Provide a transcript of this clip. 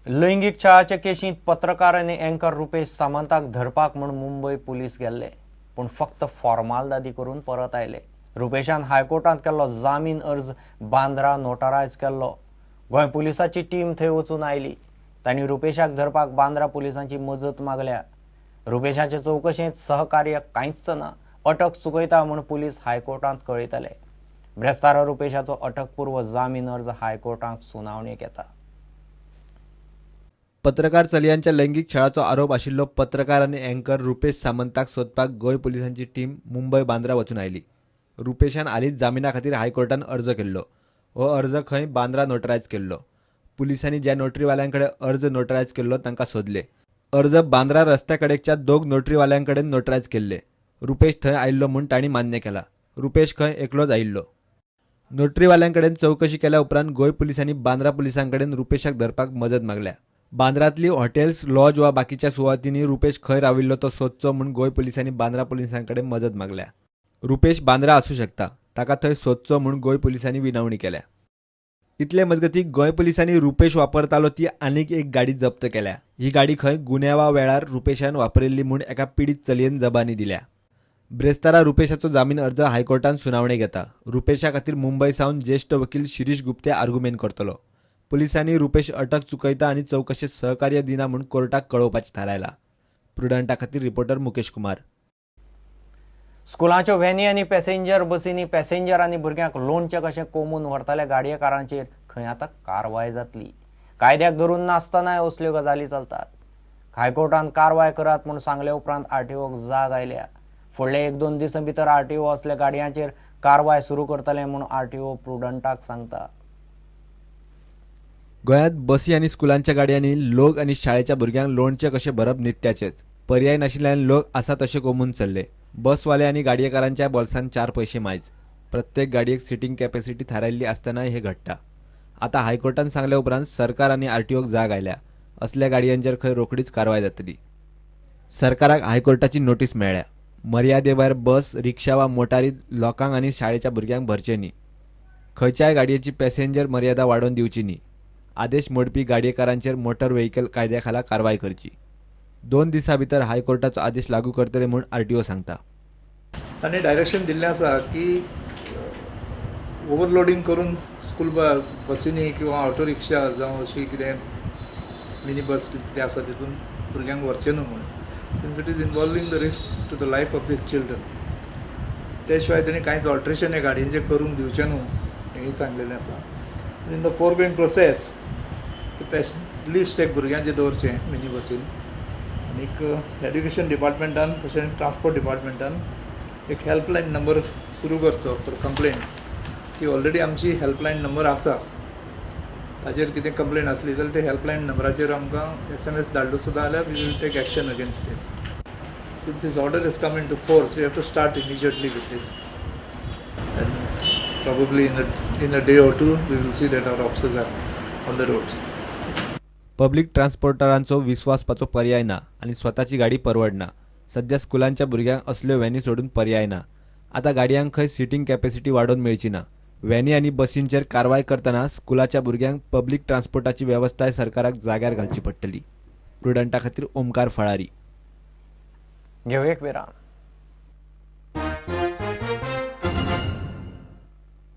लैंगीक छळाचे केशींत पत्रकार आनी अँकर रुपेश सामंताक धरपाक म्हूण मुंबय पुलीस गेल्ले, पूण फक्त फॉर्मालदादी करून परत आयले. रुपेशान हायकोर्टांत केल्लो जामीन अर्ज बांद्रा नोटरायज केल्लो. गोंय पुलिसाची टीम थंय वचून आयली. तांणी रुपेशाक धरपाक बांद्रा पुलिसांची मजत मागल्या. रुपेशाचे चवकशेंत सहकार्य कांयच ना, अटक चुकयता म्हूण पुलीस हायकोर्टांत कळयतले. ब्रेस्तारा रुपेशाचो अटकपूर्व जामीन अर्ज हायकोर्टांत सुनावणेक येता. पत्रकार चलयांच्या लैंगीक छळाचो आरोप आशिल्लो पत्रकार आनी अँकर रुपेश सामंताक सोदपाक गोंय पुलिसांची टीम मुंबय बांद्रा वचून आयली. रुपेशान हालींच जामिना खातीर हायकोर्टान अर्ज केल्लो. हो अर्ज खंय बांद्रा नोटरायज केल्लो. पुलिसांनी ज्या नोटरीवाल्यांकडे अर्ज नोटरायज केल्लो तांकां सोदले. अर्ज बांद्रा रस्त्या कडेकच्या दोग नोटरीवाल्यांकडेन नोटरायज केल्ले. रुपेश थंय आयिल्लो म्हूण तांणी मान्य केला. रुपेश खंय एकलोच आयिल्लो. नोटरीवाल्यांकडेन चवकशी केल्या उपरांत गोंय पुलिसांनी बांद्रा पुलिसांकडेन रुपेशाक धरपाक मजत मागल्या. बांद्रांतली हॉटेल्स, लॉज वा बाकीच्या सुवातींनी रुपेश खंय राविल्लो तो सोदचो म्हूण गोंय पुलिसांनी बांद्रा पुलिसांकडेन मजत मागल्या. रुपेश बांद्रा आसूं शकता, ताका थंय सोदचो म्हूण गोंय पुलिसांनी विनवणी केल्या. इतले मजगतीं गोंय पुलिसांनी रुपेश वापरतालो ती आनीक एक गाडी जप्त केल्या. ही गाडी खंय गुन्यांवा वेळार रुपेशान वापरिल्ली म्हूण एका पिडीत चलयेन जबानी दिल्या. ब्रेस्तारा रुपेशाचो जामीन अर्ज हायकोर्टान सुनावणेक येता. रुपेशा खातीर मुंबय सावन ज्येश्ठ वकील शिरीष गुप्ते आर्गुमेंत करतलो. पुलिसांनी रुपेश अटक चुकयता आनी चवकशेंत सहकार्य दिना म्हूण कोर्टाक कळोवपाचें थारायलां. प्रुडंटा खातीर रिपोर्टर मुकेश कुमार. स्कुलांच्यो व्हॅनी आनी पॅसेंजर बसींनी पॅसेंजर आनी भुरग्यांक लोणचें कशें कोंबून व्हरतल्या गाडयेकारांचेर खंय आतां कारवाय जातली. कायद्याक धरून नासतनाय असल्यो गजाली चलतात. हायकोर्टान कारवाय करात म्हूण सांगले उपरांत आरटीओक जाग आयल्या. फुडले एक दोन दिसां भितर आरटीओ असल्या गाडयांचेर कारवाय सुरू करतले म्हूण आरटीओ प्रुडंटाक सांगता. गोंयांत बसी आनी स्कुलांच्या गाडयांनी लोक आनी शाळेच्या भुरग्यांक लोणचें कशें भरप नित्याचेच. पर्याय नाशिल्ल्यान लोक आसा तशे कोंबून चल्ले. बसवाले आनी गाडयेकारांच्या बोल्सांत चार पयशे मायज. प्रत्येक गाडयेक सिटींग कॅपॅसिटी थारायल्ली आसतनाय हें घडटा. आतां हायकोर्टान सांगल्या उपरांत सरकार आनी आरटीओक जाग आयल्या. असल्या गाडयांचेर खंय रोखडीच कारवाय जातली. सरकाराक हायकोर्टाची नोटीस मेळ्ळ्या. मर्यादे भायर बस, रिक्षा वा मोटारीत लोकांक आनी शाळेच्या भुरग्यांक भरचें न्ही. खंयच्याय गाडयेची पॅसेंजर मर्यादा वाडोवन दिवची न्ही. आदेश मोडपी गाडयेकारांचेर मोटर व्हेकल कायद्या खाला कारवाय करची. 2 दिसां भितर हायकोर्टाचो आदेश लागू करतले म्हूण आरटीओ सांगता. तांणी डायरेक्शन दिल्लें आसा की ओवरलोडींग करून स्कूल बसींनी किंवा ऑटो रिक्षा जावं अशी कितें मिनी बस कितें आसा तितून भुरग्यांक व्हरचें न्हू म्हूण, since it is involving the risk to the life of these children. ते शिवाय तेणी कांयच ऑल्ट्रेशन ह्या गाडयेचें करूंक दिवचें न्हू हेंय सांगलेलें आसा. In the foregoing process list एक भुरग्यांचें दवरचें मिनी बसीन आनीक एड्युकेशन डिपार्टमेंटान तशें ट्रान्सपोर्ट डिपार्टमेंटान एक हेल्पलायन नंबर सुरू करचो फॉर कंप्लेंट्स. ती ऑलरेडी आमची हेल्पलायन नंबर आसा, ताजेर कितें कंप्लेन आसली जाल्यार ते हेल्पलायन नंबराचेर आमकां SMS धाडलो सुद्दां जाल्यार we will take action against this. Since this order is come into force, we have to start immediately with this, and probably in a day or two we will see that our officers are on the roads. Public ट्रान्सपोर्टरांचो विस्वासपाचो पर्याय ना आनी स्वताची गाडी परवडना. सध्या स्कुलांच्या भुरग्यांक असल्यो व्हॅनी सोडून पर्याय ना. आतां गाडयांक खंय सिटींग कॅपॅसिटी वाडोवन मेळची ना. व्हॅनी आनी बसींचेर कारवाय करतना स्कुलाच्या भुरग्यांक पब्लीक ट्रान्सपोर्टाची वेवस्थाय सरकाराक जाग्यार घालची पडटली. प्रुडंटा खातीर ओमकार फळारी. घेवं एक विराम.